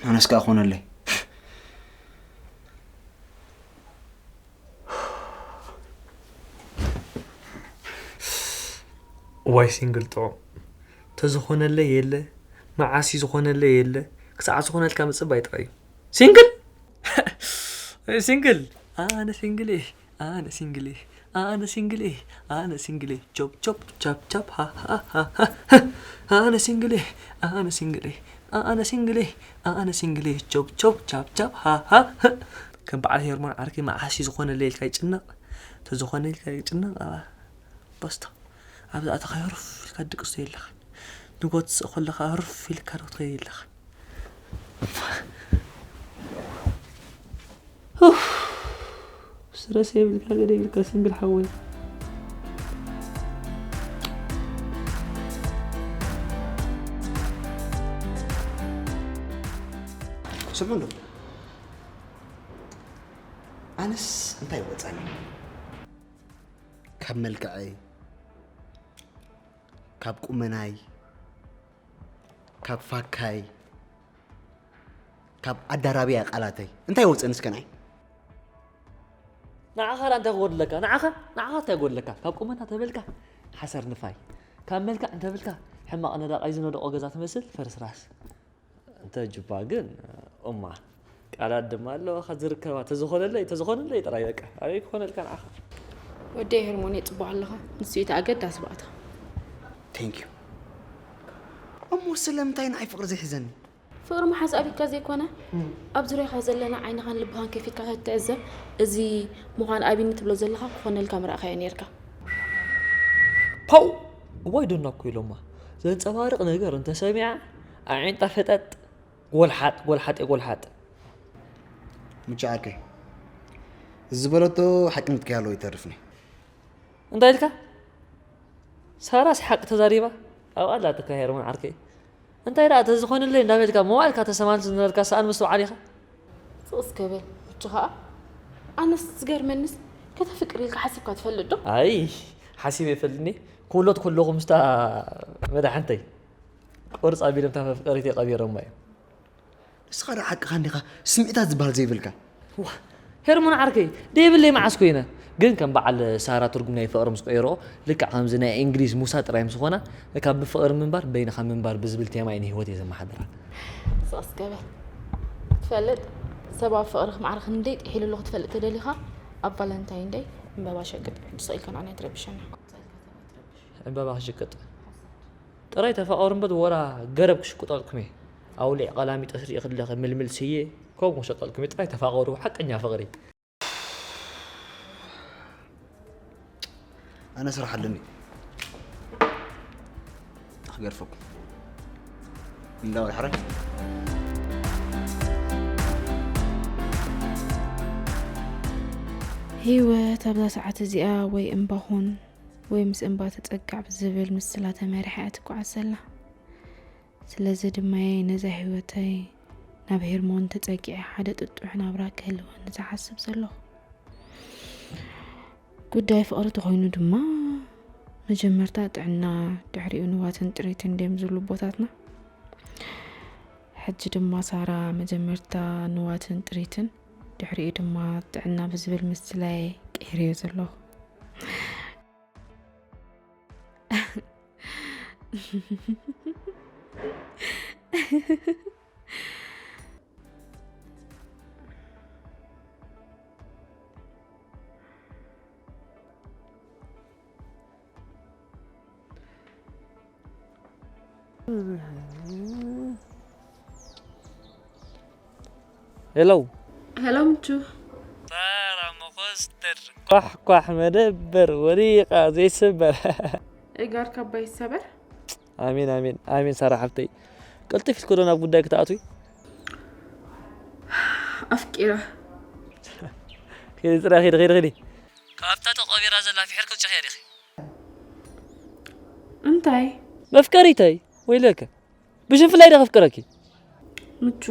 ኣነስ ከኣ ኮነለይ። ዋይ ሲንግል ጥዑም። ተዝኾነለይ የለ፣ መዓስ እዩ ዝኾነለይ የለ፣ ክሳዕ ዝኾነልካ ምጽባይ ጥራይ እዩ። ሲንግል? ሲንግል? ኣነ ሲንግል እየ፣ ኣነ ሲንግል እየ፣ ኣነ ሲንግል እየ፣ ኣነ ሲንግል እየ፣ ቾፕ ቾፕ ቻፕ ቻፕ ሃ ሃ ሃ ሃ። ኣነ ሲንግል እየ፣ ኣነ ሲንግል እየ፣ ኣነ ሲንግል እየ፣ ኣነ ሲንግል እየ፣ ቾፕ ቾፕ ቻፕ ቻፕ ሃ ሃ ሃ። ከም በዓል ሄርሞን ዓርከይ መዓስ እዩ ዝኾነለይ ኢልካ ይጭነቕ፣ ተዝኾነ ኢልካ ይጭነቕ። ኣባ በስታ። ኣብዚ ኣተኻ ህሩፍ ኢልካ ድቅስ የለኻን። ንጎ ትስእ ከለኻ ህሩፍ ኢልካ ዶ ትኸይድ የለኻን። ኡፍ፣ ስረስ የብልካ ገለ የብልካ ሲንግል ሓወይ። ስሙ እንዶ ኣነስ እንታይ ወፀኒ ካብ መልክዐይ ካብ ቁመናይ ካብ ፋካይ ካብ ኣዳራብያ ቃላተይ እንታይ ወፀኒ እስከ ናይ ንዓኻ ዳ እንታይ ክጎድለካ ንዓኻ ንዓኻ እንታይ ጎድለካ ካብ ቁመና ተበልካ ሓሰር ንፋይ ካብ መልክዕ እንተበልካ ሕማቕ ነዳቕ ኣይዝነደቖ ገዛ ትመስል ፍርስራስ እንተ ጅባ ግን እማ ቃላት ድማ ኣለዋኻ ዝርከባ ተዝኾነለይ ተዝኾነለይ ጥራይ በቃ ኣበይ ክኾነልካ ንዓኻ ወደይ ሄርሞን የፅቡቕ ኣለኻ ንሱ እዩ ተኣገዳሲ ባእታ thank you እሞ ስለምንታይ ንዓይ ፍቕሪ ዘይሕዘኒ ፍቕሪ ምሓዝ ኣብካ ዘይኮነ ኣብ ዙርያኻ ዘለና ዓይንኻን ልብኻን ከፊትካ ተትዕዘብ እዚ ምዃን ኣብኒ ትብሎ ዘለኻ ክኾነልካ ምረእኻዮ ነይርካ ፓው እዋይ ዶና እኮ ኢሎማ ዘንፀባርቕ ነገር እንተሰሚዓ ኣዒንጣ ፈጠጥ ጎልሓጥ ጎልሓጥ ጎልሓጥ ምቻ ዓርከይ እዚ ዝበለቶ ሓቂ ምትክያሎ ይተርፍኒ እንታይ ኢልካ ሳራስ ሓቂ ተዛሪባ ኣብኣ ኣላትካ ሄርሞን ዓርከይ እንታይ ደኣ ተዝኾንለይ እንዳበልካ መዋእልካ ተሰማልስ ዝነበርካ ሰኣን ምስትውዓል ኢኻ ስቕስ ከበል ምቹ ኸኣ ኣነስ ዝገርመንስ ከተፍቅር ኢልካ ሓሲብካ ትፈልጥ ዶ ኣይ ሓሲብ የፈልኒ ክውሎት ከለኹ ምስታ መድሓንተይ ቁርፅ ኣቢሎም እታ መፍቀሪተይ ቀቢሮማ እዮም ንስኻ ዶ ሓቅኻ እንዲኻ ስምዒታት ዝበሃል ዘይብልካ ሄርሞን ዓርከይ ደይብለይ መዓስ ኮይነ ግን ከም በዓል ሳራ ትርጉም ናይ ፍቕሪ ምስ ቀየሮ ልክዕ ከምዚ ናይ እንግሊዝ ሙሳ ጥራይ ምስ ኾና ካብ ብፍቕሪ ምንባር በይንኻ ምንባር ብዝብል ቴማ እዩ ንህይወት እየ ዘመሓድራ ስቕስ ገበል ትፈልጥ ሰብ ኣብ ፍቕሪ ክማዕረ ክንደይ ጥሒሉ ኣለኹ ትፈልጥ ተደሊኻ ኣብ ቫለንታይን ደይ ዕምበባ ሸቅጥ ሕጂ ስቕ ኢልካ ንዓና ኣይትረብሸና ዕምበባ ክሽቅጥ ጥራይ ተፋቐሩ እምበር ወላ ገረብ ክሽቅጠልኩም እየ ኣውሊዕ ቀላሚጦስ ሪኢ ክለኸ ምልምል ስየ ከምኡ ክሸቀልኩም እየ ጥራይ ተፋቐሩ ሓቀኛ ፍቕሪ ኣነ ስራሕ ኣለኒ ክገርፈኩም እንዳው ድሓረ ህይወት ኣብዛ ሰዓት እዚኣ ወይ እምባኹን ወይ ምስ እምባ ተጸጋዕ ብዝብል ምስላ ተመሪሓ እያ ትጓዓዝ ዘላ። ስለዚ ድማ እየ ነዛ ህይወተይ ናብ ሄርሞን ተጸጊዐ ሓደ ጥጡሕ ናብራ ክህልወኒ ዝሓስብ ዘለኹ። ጉዳይ ፍቕሪ ተኾይኑ ድማ መጀመርታ ጥዕና፣ ድሕሪኡ ንዋትን ጥሪትን ድዮም ዝብሉ ኣቦታትና። ሕጂ ድማ ሳራ መጀመርታ ንዋትን ጥሪትን ድሕሪኡ ድማ ጥዕና ብዝብል ምስላይ ቀይረዮ ዘለኹ። ሄሎ ሄሎ ምቹ ታራ መኾስተር ኳሕኳሕ መደበር ወዲቓ ዘይስበር እጋርካ ኣባይ ይሰበር ኣሜን ኣሜን ኣሜን ሳራ ሓብተይ ቅልጥፍ ኢልክዶ ናብ ጉዳይ ክትኣትዊ ኣፍቂረ ኪዲ ጥራይ ኪዲ ኪዲ ኪዲ ካብታ ተቆቢራ ዘላ ፍሕር ክትጭኽያ ዲኺ እንታይ መፍቀሪተይ ወይለከ ብሽንፍላይ ዶ ከፍቅረኪ ምቹ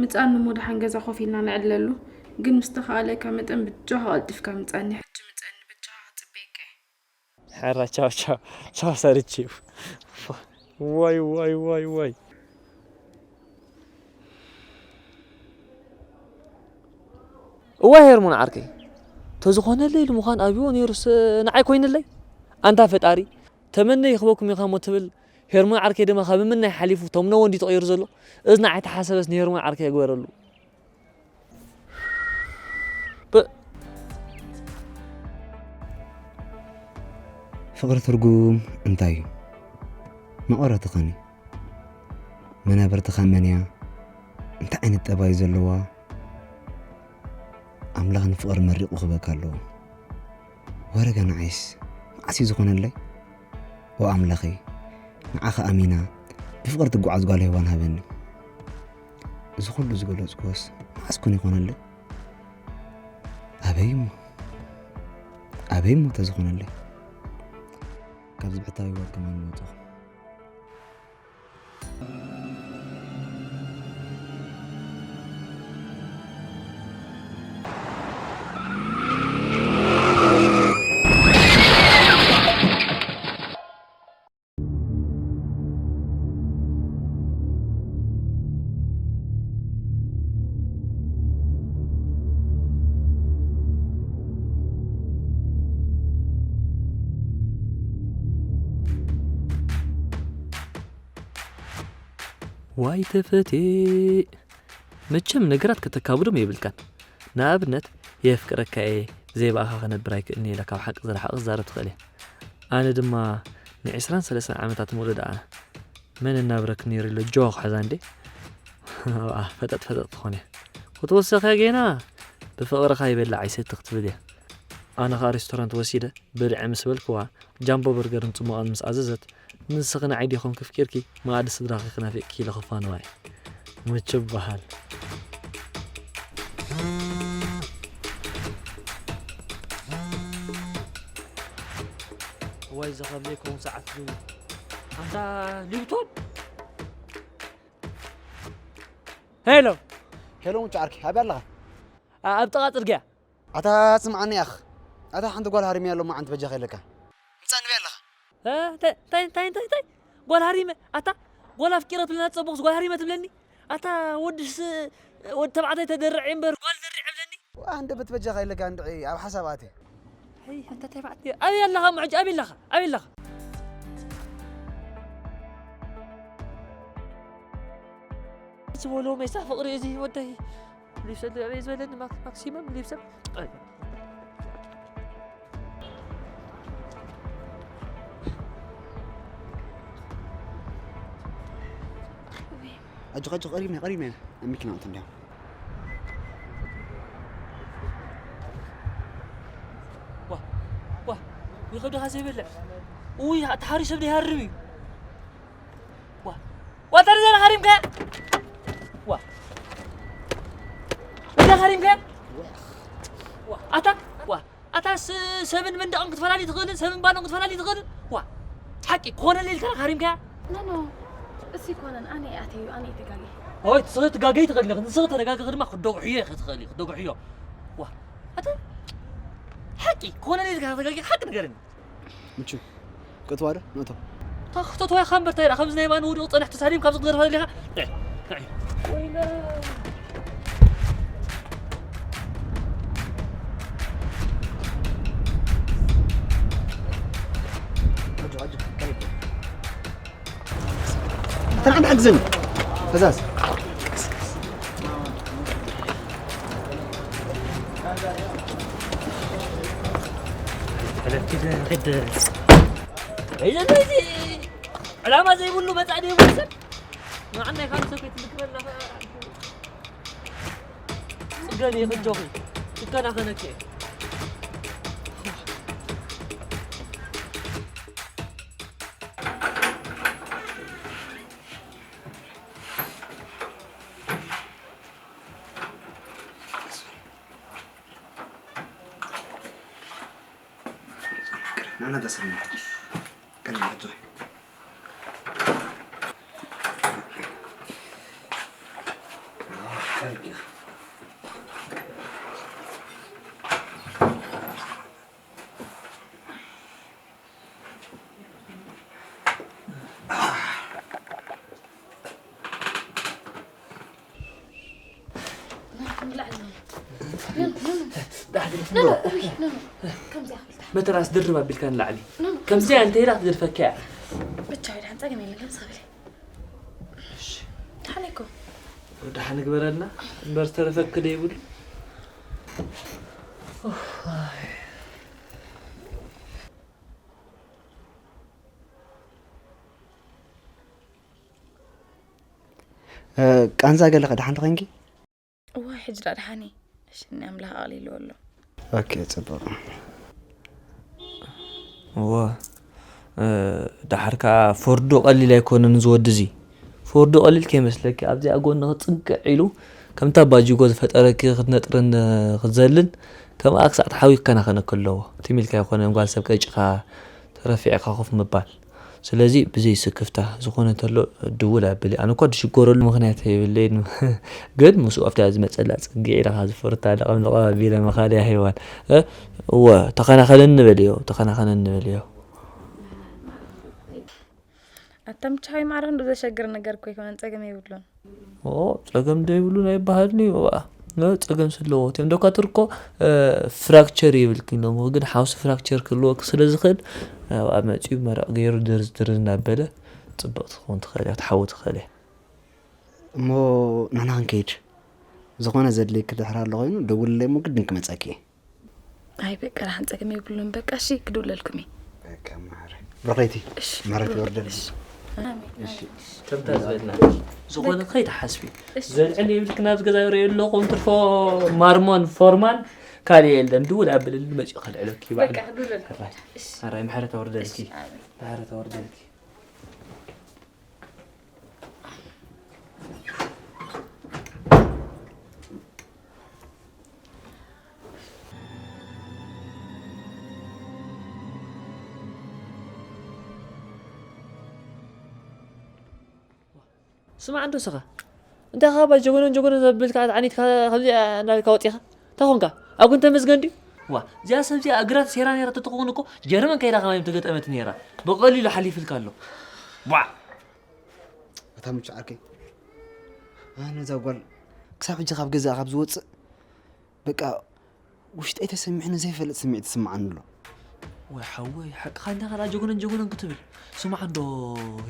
ምጻን ንሞ ደሓን ገዛ ኮፍ ኢልና ንዕለሉ ግን ምስ ተኻእለካ መጠን ብጃኻ ቀልጢፍካ ምጻኒ ሕጂ ምጸኒ ብጃኻ ክጽበየካ እየ ሕራ ቻው ቻው ቻው ሰርቺ ዋይ ዋይ ዋይ ዋይ እዋ ሄርሞን ዓርከይ፣ ተዝኾነለይ ኢሉ ምዃን ኣብይዎ ነይሩስ ንዓይ ኮይንለይ። ኣንታ ፈጣሪ፣ ተመነ ይኽበኩም ኢኻ እሞ ትብል፣ ሄርሞን ዓርከይ ድማ ካብ ምምናይ ሓሊፉ ተምነዎ እንዲ ተቐይሩ ዘሎ። እዚ ንዓይ ተሓሰበስ ንሄርሞን ዓርከይ ይግበረሉ። ብ- ፍቕሪ ትርጉም እንታይ እዩ? መቐረትኸኒ? መናብርትኻ መን እያ? እንታይ ዓይነት ጠባይ ዘለዋ? ኣምላኽ ንፍቕሪ መሪቑ ክበካ ኣለዎ። ወረገ ንዓይስ መዓስ እዩ ዝኾነለይ? ኦ ኣምላኸይ፣ ንዓኻ ኣሚና ብፍቕሪ ትጓዓዝ ጓል ሄዋን ሃበኒ። እዚ ኩሉ ዝገለጽኩዎስ መዓስ ኮን ይኾነለይ? ኣበይ እሞ? ኣበይ እሞ ተዝኾነለይ? ካብዚ ብሕታዊ ህይወት ከማን ምወጻኹ። ዋይ ተፈቴ፣ መቸም ነገራት ከተካብዶም የብልካን። ንኣብነት፣ የፍቅረካ እየ፣ ብዘይ ብኣኻ ክነብር ኣይክእልን እየ ኢላ ካብ ሓቂ ዝረሓቐ ክዛረብ ትኽእል እያ። ኣነ ድማ ንዒስራን ሰለስታን ዓመታት ሙሉእ ደኣ መን እናብረክ ነይሩ ኢለ ጆክ ሓዛ እንዴ? ኣብኣ ፈጠጥ ፈጠጥ ትኾን እያ። ክትወሰኽ እያ ጌና፣ ብፍቕርኻ ይበልዕ ኣይሰቲ ክትብል እያ። ኣነ ኸኣ ሬስቶራንት ወሲደ ብልዒ ምስ በልክዋ፣ ጃምቦ በርገርን ጽሙቓን ምስ ኣዘዘት፣ ንስኺ ንዓይ ዲኹም ከፍቂርኪ፣ መኣዲ ስድራኺ ክናፊቕኪ ኢለ ክፋነዋ እየ። ምቹ ይበሃል። እዋይ፣ እዚ ካብ ዘይከውን ሰዓት እዚ። ኣንታ ሊብቶን። ሄሎ። ሄሎ፣ ምቹ ዓርኪ፣ ኣበይ ኣለኻ? ኣ-፣ ኣብ ጥቓ ጽርግያ። ኣታ ስምዓኒ ያኽ፣ ኣታ ሓንቲ ጓል ሃሪመያ ሎማዓንቲ በጃኻ ኢለካ። ምጻእ ንበይ ኣለኻ? እ፣ ተ-፣ ታይ፣ ታይ፣ ታይ፣ ታይ? ጓል ሃሪመ፣ ኣታ ጓል ኣፍቂረ ትብለና ትጸብቕስ ጓል ሃሪመ ትብለኒ? ኣታ ወድስ፣ ወዲ ተባዕታይ ተደርዕ እምበር ጓል ደርዕ እብለኒ? ዋ፣ እንደ በት በጃኻ ኢለካ እንድዒ ኣብ ሓሳብ ኣትየ። ኣይ፣ ኣታ ታይ በዓል፣ ኣበይ ኣለኻ እሞ ሕጂ? ኣበይ ኣለኻ? ኣበይ ኣለኻ? ዝበሎ ሜሳ ፍቕሪ እዚ ወደይ። ሊብሰል ኣበይ ዝበለኒ ማክ-፣ ማክሲመም ሊብሰል። ኣጆኻ፣ ኣጆኻ፣ ቀሪብና፣ ቀሪብና ኢና። ኣብ መኪና ኣእቱ እንዲያው። ዋ፣ ዋ፣ ይኸብድኻ ዘይበልዕ። ውይ፣ ተሓሪ ሰብ ዶ ይሃርም እዩ? ዋ፣ ዋ፣ ተሪ ዘላ ሃሪምካ? ዋ። እዛ ሃሪምካ? ዋ፣ ኣታ፣ ዋ፣ ኣታ ስ-፣ ሰብን መንደቕን ክትፈላሊ ትኽእልን ሰብን ባኖን ክትፈላሊ ትኽእልን? ዋ፣ ሓቂ ኮነ ኢልካ ሃሪምካ? ኖ፣ ኖ፣ እሱ ይኮነን፣ ኣነ ኣተዩ፣ ኣነ ተጋጊ። ኦይ፣ ትስኺ ትጋገይ ትኽእሊ፣ ንስኺ ተደጋግኺ ድማ ክደጉሕዮ ኢኺ ትኽእሊ፣ ክደጉሕዮ። ዋ፣ ኣታ ሓቂ ኮነ ኢልካ ተጋጊ፣ ሓቂ ንገርኒ። ምቹ፣ ክትዋ ዶ? ንእቶ። ተኽተት ወይ ኻምበር ተይራ፣ ከምዚ ናይ ባን ውዱቕ ጸንሕ ተሳሊም ካብዚ ክትገርፋ ደሊኻ? ንዒ፣ ንዒ። ወይለ። ኣጆ፣ ኣጆ፣ ቀሪብ። ተን ሓንቲ ሓግዘኒ። ፈዛዝ። ሕለፍ ኪድ ኺድ። ወይ ዘሎ እዚ ዕላማ ዘይብሉ መጻኢ ደይብሉ ሰብ። ንዓናይ ካብ ሰብ ከይትልክበልና። ጽገን እየ ከጆኺ። ጽገና ከነኪ። ናና ተሰማ። ቀን ናቸው። ከምዚኣ ክብል። መተራስ ድርብ ኣቢልካ ንላዕሊ። ከምዚኣ እንተ ኢላ ክትገድፈካ እያ። ብቻ ወይ ደሓን ጸገም የለን፣ ከምዚ ክብል። እሺ። ደሓን እኮ። ደሓን ግበረልና። እምበር ዝተረፈክ ዶ ይብሉ? ኡፍ፣ ኣይ። እ፣ ቃንዛ ገለ ከ ደሓን ትኾንኪ? እዋይ፣ ሕጂ ደኣ ደሓን እየ። እሺ፣ እኒ ኣምላኽ ኣቕሊልዎ ኣሎ። ኦኬ፣ ጽቡቕ። እዋ፣ እ፣ ደሓር ከኣ ፎርዶ ቀሊል ኣይኮነን እዚ ወዲ እዚ። ፎርዶ ቀሊል ከይመስለኪ፣ ኣብዚኣ ጎኒ ክጽግዕ ኢሉ፣ ከምታ ባጅጎ ዝፈጠረኪ ክትነጥርን ክትዘልን፣ ከምኣ ክሳዕ ትሓዊ ክከናኸነኪ ኣለዎ። ትም ኢልካ ኣይኮነን ጓል ሰብ ቀይጭኻ ተረፊዕካ ኮፍ ምባል። ስለዚ ብዘይ ስክፍታ ዝኾነ እንተሎ ድውል ኣብሊ። ኣነ እኳ ድሽገረሉ ምኽንያት የብለይን፣ ግን ምስኡ ኣብታ ዝመጸላ ጽግዒ ኢልኻ ዝፈርታ ለቐም ለቐም ኣቢለ ምኻድ እያ ሄዋን። እ፣ እወ፣ ተኸናኸነኒ በልዮ፣ ተኸናኸነኒ በልዮ። ኣታ ምቻ ወይ ማዕረ ክንዱ ዘሸግር ነገር እኮ ኣይኮነን፣ ጸገም የብሉን። ኦ፣ ጸገም ዶ ይብሉን ኣይበሃልን እዩ። ዋ፣ ነ ጸገም ስለዎ። እቲኦም ዶካትር እኮ፣ እ፣ ፍራክቸር ይብልኪ ኣለዎ፣ ግን ሓውሲ ፍራክቸር ክህልወኪ ስለ ዝኽእል፣ እ፣ ኣብ መጺኡ መረቕ ገይሩ ድርዝ ድርዝ እናበለ ጽብቕቲ ክትከውን ትኽእል እያ፣ ክትሓዊ ትኽእል እያ። እሞ ንሕና ክንከይድ። ዝኾነ ዘድልየኪ ድሕር ኣሎ ኮይኑ ደውልለይ እሞ ግድን ክመጸኪ እየ። ኣይ በቃ፣ ደሓን ጸገም የብሉን። በቃ እሺ፣ ክድውለልኩም እየ። በቃ ማዕረ። ብረኸይቲ። እሺ። ምሕረት ይወርደልኪ። እሺ። ኣሜን፣ እሺ። ኣሜን። ከምታ ዝበልና። ዝኾነ በቃ። ከይትሓስቢ። እሺ። ዘልዕል የብልክን ኣብዚ ገዛ ይረኣዩ ኣለኹም፣ ትርፎ ማርሞን ፎርማን ካልእ የለን። ድውል ኣብልል መጺኡ ከልዕለኪ ባዕሉ። በቃ፣ ክድውለልኩም። ሕራይ። እሺ። ሕራይ፣ ምሕረት ኣውርደልኪ። እሺ፣ ኣሜን። ምሕረት ኣውርደልኪ። ስማዕ እንዶ ስኻ፣ እንታይ ኻባ ጀጎነን ጀጎነን ዘብልካ ዓኒትካ ከምዚኣ እናበልካ ወፂኻ? እንታይ ኾንካ? ኣጉን ተመስገን ድዩ? ዋ፣ እዚኣ ሰብ እዚኣ እግራ ተሰይራ ነይራ ተትኸውን እኮ ጀርመን ከይዳ ከማይ ምተገጠመት ነይራ። ብቐሊሉ ሓሊፍልካ ኣሎ። ቧዕ! ኣታ ምቹ ዓርከይ፣ ኣነ እዛ ጓል ክሳብ ሕጂ ካብ ገዛኣ ካብ ዝወፅእ በቃ ውሽጠይ ተሰሚዕኒ ዘይፈልጥ ስምዒት ይስምዓኒ ኣሎ። ወይ ሓወይ፣ ሓቅኻ እንዳ ኸላ ጀጎነን ጀጎነን ክትብል። ስማዕ እንዶ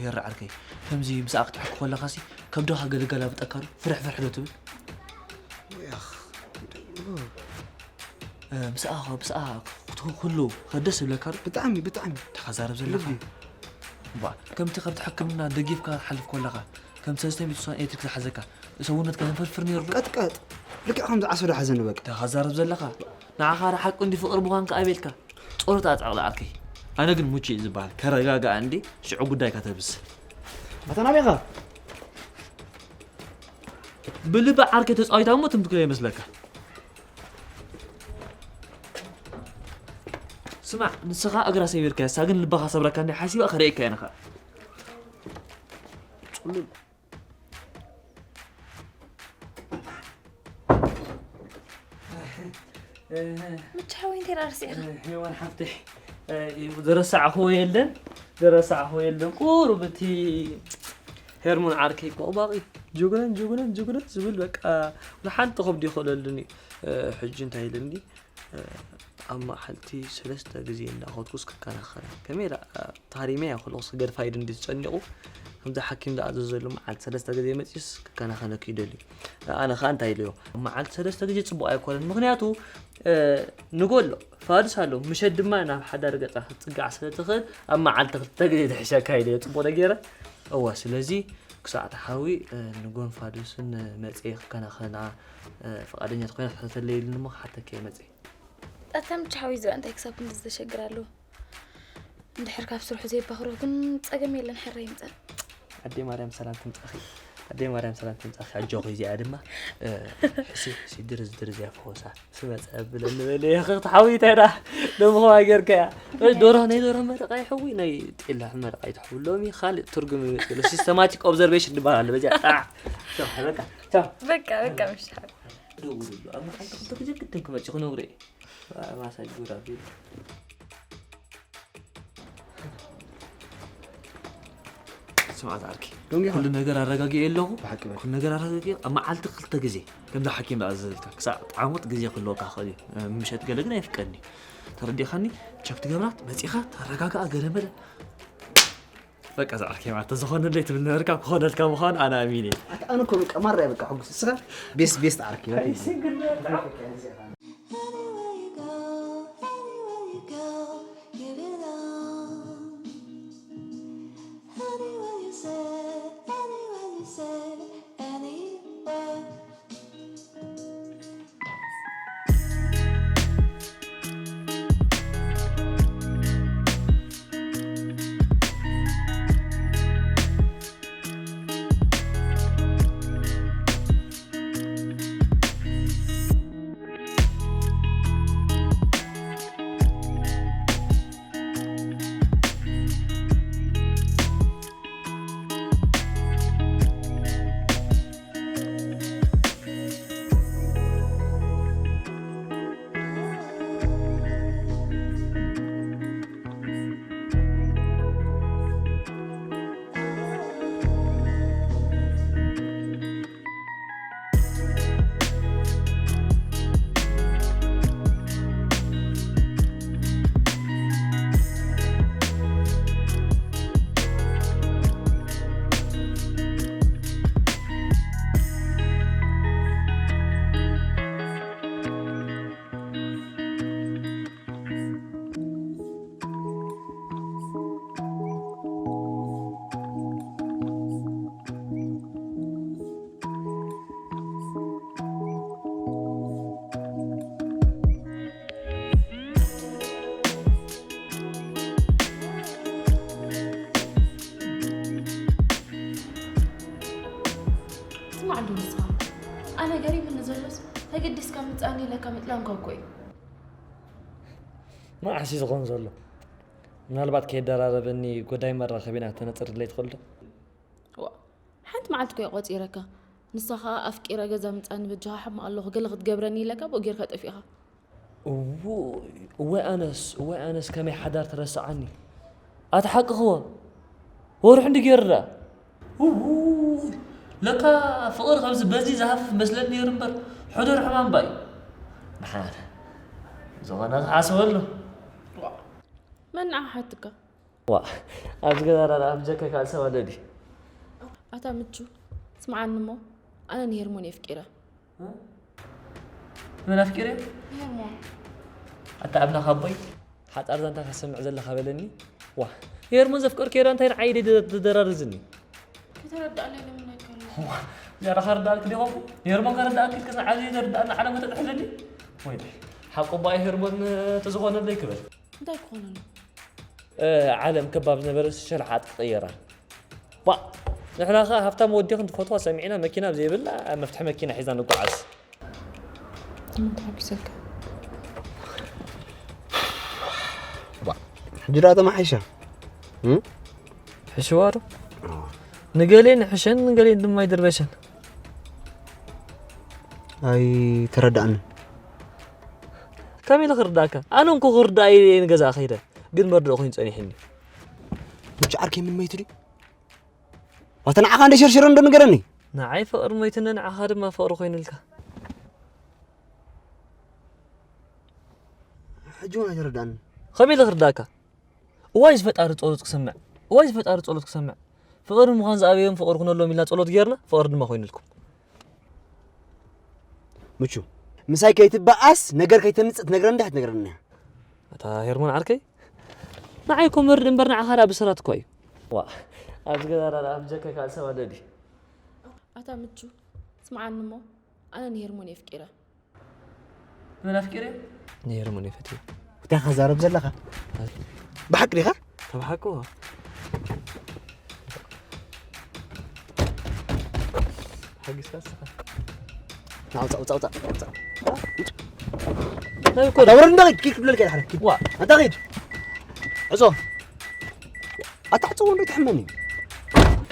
ሄሪ ዓርከይ፣ ከምዚ ምሳኣ ክትሕኩ ከለኻሲ ከብድኻ ገለገላብጠካ ዶ? ፍርሕ ፍርሕ ዶ ትብል? ወይ ኣኽ፣ እ፣ ምስኣ፣ ምስኣ ክትህሉ ከደስ ይብለካ ዶ? ብጣዕሚ፣ ብጣዕሚ። ተኸዛረብ ዘለኻ። ልቢ። እባ፣ ከምቲ ካብቲ ሕክምና ደጊፍካ ትሓልፍ ከለኻ፣ ከም ሰለስተ ሚእቲ ስሳን ኤሌክትሪክ ዝሓዘካ፣ ሰውነትካ ዘንፈልፍል ነይሩ ዶ? ቀጥቀጥ። ልክዕ ከምዚ ዓሶ ዶ ሓዘኒ በቃ። ተኸዛረብ ዘለኻ። ንዓኻ ዶ ሓቂ እንዲ ፍቕሪ ምዃንካ ኣቤልካ? ጸሎት ኣጻቕላ ዓርከይ። ኣነ ግን ሙቼ እዩ ዝበሃል። ከረጋግኣ እንዲ፣ ሽዑ ጉዳይካ ተብስ። ኣታ ናበይ ኢኻ? ብልቢ ዓርከይ ተጻዊታ እሞ ትምክሎ ይመስለካ። ስማዕ፣ ንስኻ እግራ ሰቢርካያ፣ እሳ ግን ልባኻ ሰብረካ እንዲ ሓሲባ ከርእየካ እየ ንኻ። ጽሉል። ምቻ ሓወይ እንታይ ደኣ ረሲዕኻ? ሄዋን ሓፍተይ፣ ዝረሳዕኽዎ የለን፣ ዝረሳዕኽዎ የለን። ቁሩብ እቲ ሄርሞን ዓርከይ ቆቕባቒ ጅጉነን፣ ጅጉነን፣ ጅጉነን ዝብል በቃ ወላ ሓንቲ ከብዱ ይኽእለሉን እዩ። ሕጂ እንታይ ኢለኒ? ኣብ መዓልቲ ሰለስተ ግዜ እንዳኸድኩስ ክከናኸና። ከመይ ኢላ? ታሪመ እያ ከለኹስ ክገድፋ ኢዱ እንዲ ተጨኒቑ፣ ከምዚ ሓኪም ዝኣዘዘሉ መዓልቲ ሰለስተ ግዜ መጺኡስ ክከናኸነኪ ይደልዩ። ኣነ ኸኣ እንታይ ኢለዮ? መዓልቲ ሰለስተ ግዜ ጽቡቕ ኣይኮነን። ምኽንያቱ፣ እ፣ ንጎሎ ፋዱስ ኣሎ። ምሸት ድማ ናብ ሓዳር ገጻ ክትጽጋዕ ስለ ትኽእል፣ ኣብ መዓልቲ ክልተ ግዜ ትሕሸካ ኢለዮ። ጽቡቕ ዶ ገይረ? እወ፣ ስለዚ ክሳዕ ትሓዊ፣ እ፣ ንጎን ፋዱስን መጽየ ክከናኸና፣ እ፣ ፍቓደኛ ተኾይና ክትሕተተለይ ኢሉኒ እሞ ክሓተኪ እየ መጽየ። ኣታ ምቻ ሓወይ፣ እዚኣ እንታይ ክሳብ ክንድዚ ተሸግር ኣለዎ? እንድሕር ካብ ስርሑ ዘይባኽሮ ግን ጸገም የለን፣ ሕራይ ይምጻእ። ኣደይ ማርያም ሰላም ትምጻኺ። ኣደይ ማርያም ሰላም ትምጻኺ። ኣጆኺ፣ እዚኣ ድማ፣ እ፣ ሕሲ፣ ሕሲ ድርዝ ድርዝ እያ ፈወሳ። ስመጸ ኣብለኒ በለ፣ ያኺ ክትሓዊ እንታይ ደኣ? ሎሚ ኸማ ጌርካያ። እ፣ ዶሮ፣ ናይ ዶሮ መረቓ ይሕዊ፣ ናይ ጤላ መረቓ ይትሕዊ። ሎሚ ካልእ ትርጉም ይመጽእ ኣሎ። ሲስተማቲክ ኦብዘርቬሽን ዝበሃል ኣሎ። በዚኣ ጣዕ። ቻው፣ በቃ፣ ቻው። በቃ፣ በቃ፣ ምሽ ሓወይ። ደውልሉ። ኣብ መዓልቲ ክልተ ግዜ ግድን ክመጽእ ክነግሮ እየ። ማሳጅ ጉድ ኣቢሉ። ስማዕ ዓርኪ፣ ደንጊኻ? ኩሉ ነገር ኣረጋጊኤ ኣለኹ። ብሓቂ በል። ኩሉ ነገር ኣረጋጊኤ፣ ኣብ መዓልቲ ክልተ ግዜ ከምዛ ሓኪም ዝኣዘዘልካ ክሳዕ ዓሞት ግዜ ክህልወካ ክእል እዩ። ምሸት ገለ ግን ኣይፍቀድኒ። ተረዲኻኒ? ቸክ ትገብራት መፂኻ ተረጋግኣ ገለ መለ። በቃ እዛ ዓርኪ ማለት ተዝኾነለይ ትብል ነበርካ፣ ክኾነልካ ምዃኑ ኣነ ኣሚን እየ። ኣታ ኣነ እኮ በቃ ማራ እየ በቃ ሕጉስ። እስኻ ቤስት ቤስት ዓርኪ። Anywhere you go, anywhere you go, give it all. Anywhere you say, anywhere you say, anywhere. ስማዕ እንዶ ንስኻ፣ ኣነ ገሪምኒ ዘሎስ ተገዲስካ ምጻኒ ኢለካ ምጥላምካ እኮ እዩ። መዓስ እዩ ዝኾን ዘሎ? ምናልባት ከየደራረበኒ ጎዳይ መራኸቢና ክተነጽርለይ ትኽእል ዶ? ዋ፣ ሓንቲ መዓልቲ እኮ እየ ቆጺረካ። ንሳ ኸኣ ኣፍቂረ ገዛ ምጻኒ በጃኻ ሕማቕ ኣለኹ ገለ ክትገብረኒ ኢለካ ብኡ ጌርካ ጠፊእኻ። እዉ- እዋይ ኣነስ እዋይ ኣነስ ከመይ ሓዳር ትረስዓኒ። ኣታ ሓቅኽዎ። ወርሑ እንዲ ገይሩ ደኣ። እዉ፣ ለካ ፍቕሪ ከምዚ በዚ ዝሃፍፍ መስለኒ ነይሩ እምበር ሕዱር ሕማም ባይ። ደሓን ዝኾነ ክሓስበሉ። መን ንዓኻ ሓትካ? ዋ ኣብዚ ገዛ ዳ ኣብ ጀካ ካልእ ሰብ ኣሎ ድዩ? ኣታ ምቹ፣ ስምዓኒ እሞ ኣነ ንሄርሞን የፍቂራ። መን ኣፍቂረ? ንሄርሞን ኣታ ኣምላኽ ኣቦይ ሓጻር ዛንታ ከሰምዕ ዘለኻ በለኒ። ዋ ሄርሞን ዘፍቀርኩ ሄራ እንታይ ንዓይ ደደራርዝኒ? ከተረዳእለይ ለምነካ ኣለኹ። ዋ እዚኣ ዳ ከረዳእልክ ዲኹም? ሄርሞን ከረዳእክ ኢልክስ ንዓይ ዘይተረዳእኒ ዓለም ከተጥሕለኒ? ወይ ሓቁ እባ ሄርሞን ተዝኾነለይ ክብል። እንታይ ክኾነሉ? ዓለም ከባብ ዝነበረ ሸልሓጥ ክቕየራ። ባ ንሕና ኸ ሃብታም ወዲ ክንትፈትዋ ሰሚዕና መኪና ዘይብላ መፍትሒ መኪና ሒዛ ንጓዓዝ። ትምንት ሓቢሰካ ሕጂ ዳ ተማሓይሻ ሕሽዋ ዶ ንገሌን ሕሸን ንገሌን ድማ ይድርበሸን ኣይተረዳእንን ከመይ ኢለ ክርዳእካ ኣነ እንኮ ክርዳእ እየ ንገዛ ከይደ ግን መርድኦ ኮይኑ ጸኒሕኒ ምቹ ዓርከይ ምን መይቱ ድዩ ዋተ ንዓኻ እንደ ሸርሸሮ እንዶ ንገረኒ ንዓይ ፍቕሪ ሞይትኒ ንዓኻ ድማ ፍቕሪ ኮይኑልካ ሕጂ እውን ኣይተረዳእንን ከመይ ኢለ ክርዳእካ እዋይ ዝፈጣሪ ጸሎት ክሰምዕ እዋይ ዝፈጣሪ ጸሎት ክሰምዕ ፍቕሪ ምዃን ዝኣበዮም ፍቕሪ ኩነሎም ኢልና ጸሎት ጌርና ፍቕሪ ድማ ኮይኑልኩም ምቹ ምሳይ ከይትበኣስ ነገር ከይተምጽእ ትነግረኒ ዲኻ ትነግረኒ እያ ኣታ ሄርሞን ዓርከይ ንዓይ እኮ መርድእ እምበር ንዓኻ ደኣ ብስራት እኮ እዩ ዋ ኣብዚ ገዛ ደኣ ኣብ ጀካ ካልእ ሰብ ኣሎ ድዩ ኣታ ምቹ ስምዓኒ እሞ ኣነ ንሄርሞን የፍቂራ መን ኣፍቂረ ንሄርሞን የፈትየ እንታይ ክዛረብ ዘለኻ ብሓቂ ዲኻ ተብሓቁ ሓጊዝካ ስኻ ናውፃ ውፃ ውፃ ውፃ እንታይ እኮ ዳውረድ እንዳኸይድ ኪድ ክብለልካ ይሓረ ኪድ ዋ ኣንታ ኸይድ ዕፆ ኣታ ዕፅዎ እንዶ ትሕመኒ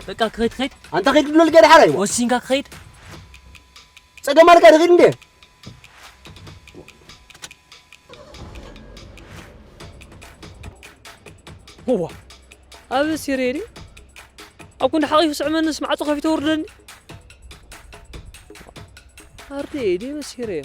በቃ ክኸይድ ክኸይድ ኣንታ ኸይድ ክብለልካ ይሓረ ይዋ ወሲንካ ክኸይድ ፀገም ኣለካ ድኺድ እንዴ ዋ ኣብ ሲሬዲ ኣብ ክንዲ ሓቒፉ ስዕመንስ ማዕጾ ከፊቱ ወርደኒ። ኣርዴ፣ ደይ በሲረዮ።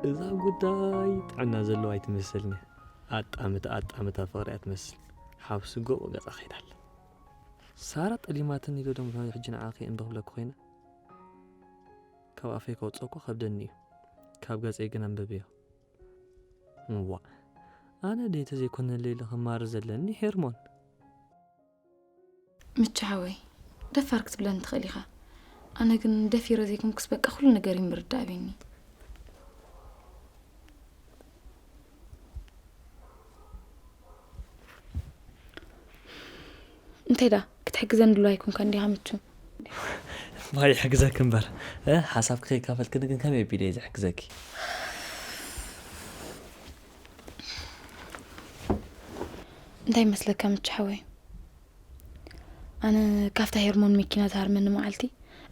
እዛ ጉዳይ ጥዕና ዘለዋ ኣይትመስልን እያ። ኣጣምታ ኣጣምታ ፍቕሪ እያ ትመስል። ሓብሲ ጎቦ ገጻ ከይዳ ኣላ። ሳራ ጠሊማትኒ ዶ ደሞ ሕጂ ንዓኺ እንዶ ክብለኪ ኮይነ? ካብ ኣፈይ ከውጽኦ እኮ ከብደኒ እዩ። ካብ ገጸይ ግን ኣንብብዮ። እዋእ፣ ኣነ ድየ ተዘይኮነለይ ኢለ ክማረር ዘለኒ ሄርሞን? ምቹ ሓወይ፣ ደፋር ክትብለኒ ትኽእል ኢኻ። ኣነ ግን ደፊረ ዘይኮንኩስ በቃ ኩሉ ነገር እዩ ምርዳእ ቤኒ። እንታይ ዳ ክትሕግዘኒ ድሎ ኣይኮንካ እንዲኻ ምቹ? ማይ ይሕግዘክ እምበር እ፣ ሓሳብኪ ከይካፈልክኒ ግን ከመይ ኣቢለ እየ ዝሕግዘኪ? እንታይ ይመስለካ ምቹ ሓወይ? ኣነ ካብታ ሄርሞን መኪና ዝሃርመኒ መዓልቲ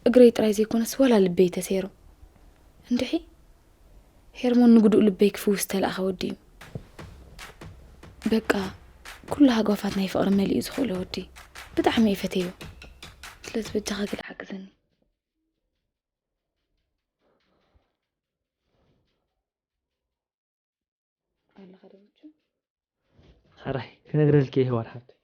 እግረይ ጥራይ ዘይኮነስ ዋላ ልበይ ተሰይሩ። እንድሒ ሄርሞን ንጉዱእ ልበይ ክፍውስ ተላእኸ ወዲ እዩ። በቃ ኩሉ ሃጓፋት ናይ ፍቕሪ መሊኡ ዝኽእሎ ወዲ ብጣዕሚ እየ ፈተዮ። ስለዚ በጃኻ ገለ ሓግዘኒ። ኣለኻ ዶ ምቹ? ሕራይ ክነግረልኪ እየ ሄዋን ሓፍተይ።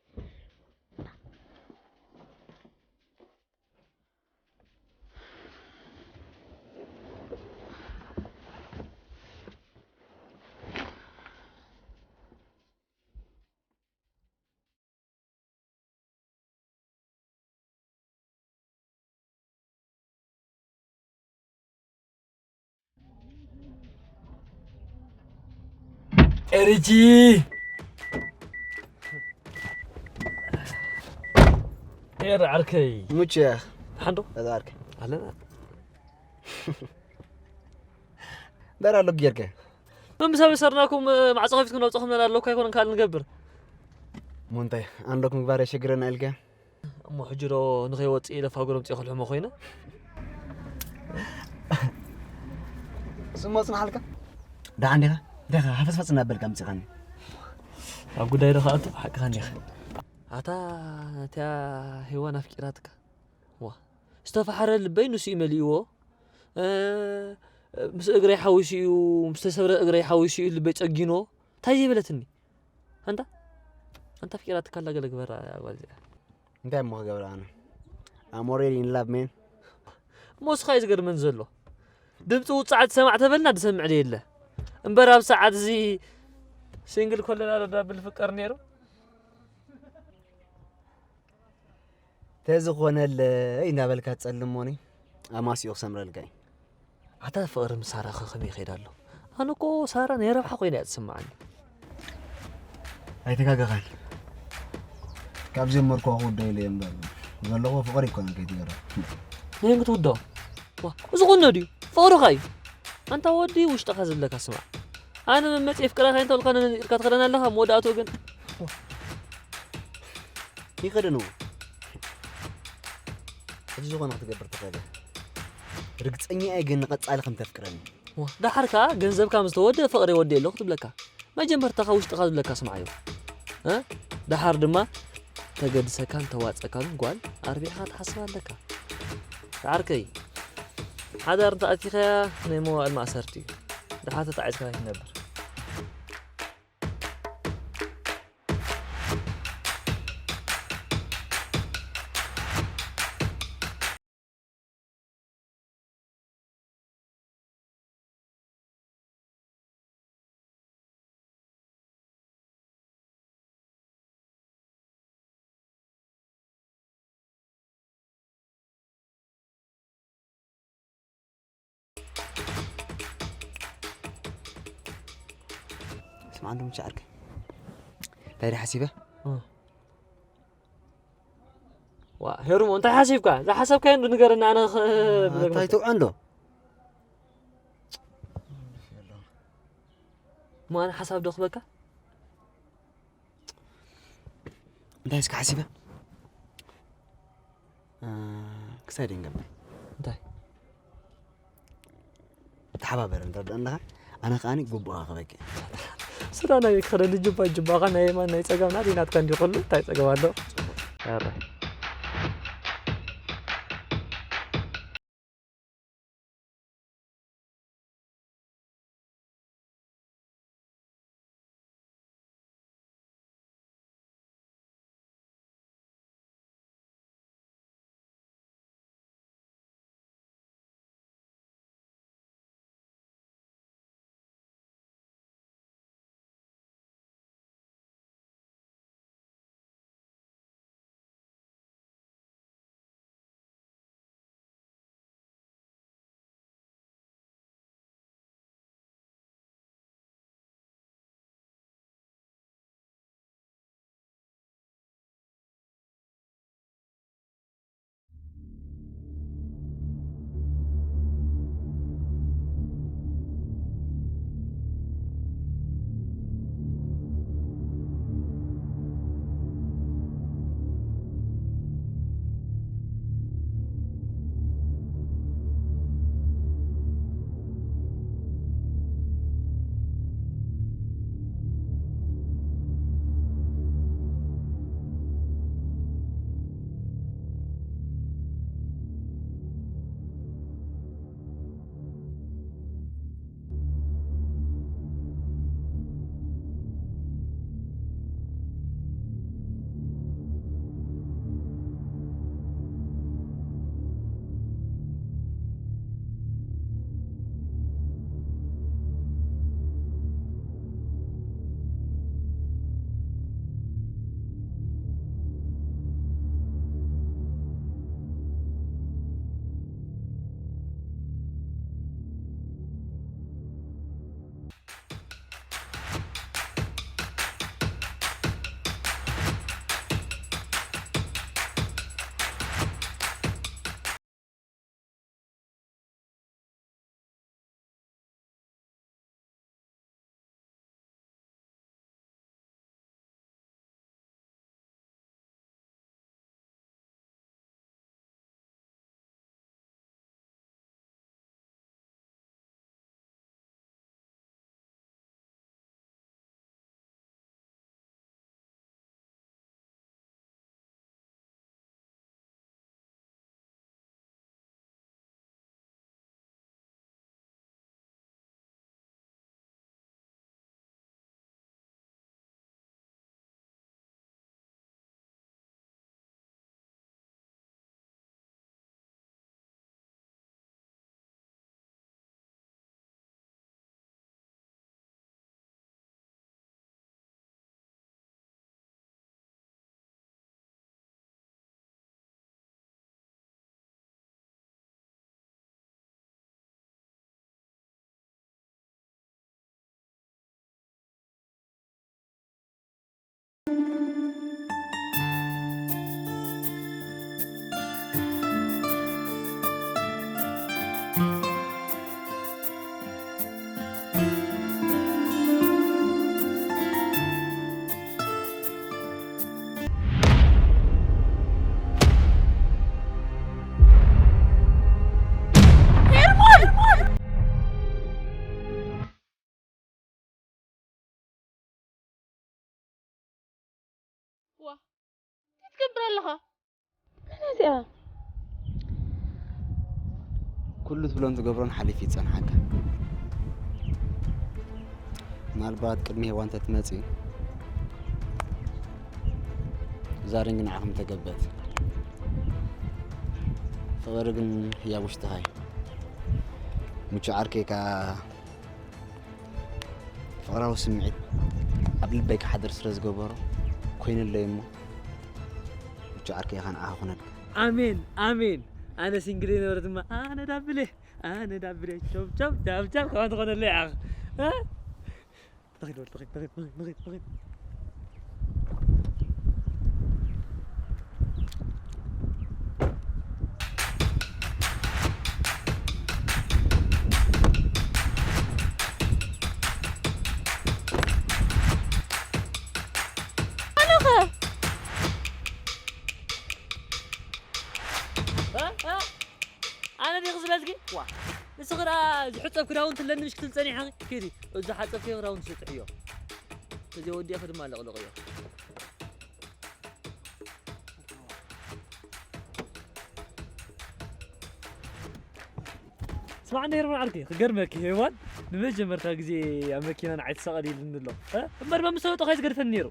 ኤሪጂ ኤር ዓርከይ ሙቼ ሓንዶ በዛርክ ኣለና በራ ሎግ ጌርክ መምሳብ ሰርናኩም ማዕጾ ከፊትኩም ነውጽኹም ነና ኣለኩ ኣይኮነን ካልእ ንገብር ሞንታይ ኣንዶክ ምግባር የሸግረና ኢልከ እሞ ሕጂ ዶ ንኸይወፅእ ኢለ ፋጎሎም ፅእ ክልሕሞ ኮይነ ስሞ ጽናሓልካ ደሓን ዲኻ ደኻ ሃፈስፈስ እናበልካ ምጽኻኒ ኣብ ጉዳይ ዶ ከኣቱ ሓቅኻ እንዲኻ ኣታ እቲያ ሄዋን ኣፍቂራትካ ዋ ዝተፈሓረ ልበይ ንሱ እዩ መሊእዎ እ፣ ምስ እግረይ ሓዊሱ እዩ ምስ ተሰብረ እግረይ ሓዊሱ እዩ ልበይ ጸጊንዎ እንታይ ዘይበለትኒ ኣንታ ኣንታ ኣፍቂራትካ ኣላ ገለ ግበራ እያ ጓል እዚኣ እንታይ እሞ ክገብር ኣነ I'm already in love man እሞ እስኻ እዩ ዝገርመን ዘሎ ድምፂ ውፅዓት ሰማዕ ተበልና ዝሰምዕ ደየለ እምበር ኣብ ሰዓት እዚ ሲንግል ኮለና ዶ ዳብል ፍቀር ነይሩ ተዝኾነለይ እናበልካ ትጸልም ሞኒ ኣማሲኡ ክሰምረልካ እዩ ኣታ ፍቕሪ ምስ ሳራ ኸ ከመይ ይኸይድ ኣሎ ኣነ እኮ ሳራ ናይ ረብሓ ኮይና እያ ትስምዓኒ ኣይተጋገኻን ካብ ጀመርኩ ክውዶ ኢለ እየ እምበር ዘለኹ ፍቕሪ ይኮነን ከይትገረ ንህን ክትውዶ እዚ ቁኖ ድዩ ፍቕርኻ እዩ ኣንታ ወዲ ውሽጥኻ ዝብለካ ስማዕ ኣነ መመፂ ፍቅራኻ እንተልካ ነንዚርካ ትኸደና ኣለኻ መወዳእትኡ ግን ይኸደንዎ ሕጂ ዝኾነ ክትገብር ትኽእል ርግፀኛ እየ ግን ንቐፃሊ ከም ተፍቅረኒ ዳሓር ከዓ ገንዘብካ ምስ ተወደ ፍቕሪ ወዲ ኣለኹ ትብለካ መጀመርታኻ ውሽጥኻ ዝብለካ ስምዓዮ እ? ደሓር ድማ ተገድሰካን ተዋፀካን ጓል ኣርቢዕኻ ትሓስብ ኣለካ ዓርከይ ሓዳር እንተኣቲኻያ ናይ መዋእል ማእሰርቲ እዩ ደሓር ተጣዒስካ ትነብር ስምዓ እንዶ ምቻ ዓርከይ እንታይ ደ ሓሲበ ዋ ሄሩሞ እንታይ ሓሲብካ ዝሓሰብካዮ እንዶ ንገረና ኣነ እንታይ ትውዖ እንዶ ማን ሓሳብ ደኽበካ እንታይ እስከ ሓሲበ ክሳይ ደንገበ እንታይ ተሓባበረ እንተ ኣለኻ ኣነ ከዓኒ ግቡኣ ክበቂ ስራ ናይ ክኸደኒ ጅባ ጅባኻ ናይ የማን ናይ ፀጋም ናት ናትካ እንዲ ከሉ እንታይ ፀገም ኣሎ ዋ፣ እንታይ ትገብር ኣለኻ? መን እያ እዚኣ? ኩሉ ትብሎን ትገብሮን ሓሊፉ ይጸንሓካ። ምናልባት ቅድሚ ሄዋን ተትመጺ፣ ዛሬን ግን ንዓኹም ተገበት። ፍቕሪ ግን ህያብ ውሽጥኻ እዩ። ምቹእ ዓርከይ ከኣ ፍቕራዊ ስምዒት ኣብ ልበይ ክሓድር ስለ ዝገበሮ፣ ኮይኑለይ እሞ፣ ምቹእ ዓርከይ ከኣ ንዓኻ ኩነልካ። ኣሜን፣ ኣሜን። ኣነ ሲንግል የነበረ ድማ፣ ኣነ ዳብለ፣ ኣነ ዳብለ፣ ቾብ፣ ቾብ፣ ቻብ፣ ቻብ፣ ከማን ትኾነለይ ኢኻ። እ? ንኺድ በል፣ ንኺድ፣ ንኺድ፣ ንኺድ፣ ንኺድ፣ ንኺድ። ኣነኸ? እ? እ? ኣነ ዲኺ ዝበልኪ? ዋ፣ ንስኺ ደኣ ዝሕጸብ ክዳውንቲ ኣለኒ ምሽ ክትብል ጸኒሓ? ኪዲ፣ እዚ ሓጸብኪ ክዳውንቲ ስጥሕዮ። እዚ ወዲእኺ ድማ ለቕልቕዮ። ስማዕ እንደ ሄርሞን ዓርኪ፣ ክገርመኪ ሄዋን ንመጀመርታ ግዜ ኣብ መኪና ንዓይ ትሰቐል ኢሉኒ ኣሎ። እ? እምበር በምሰበጦ ካይ ዝገድፈኒ ነይሩ።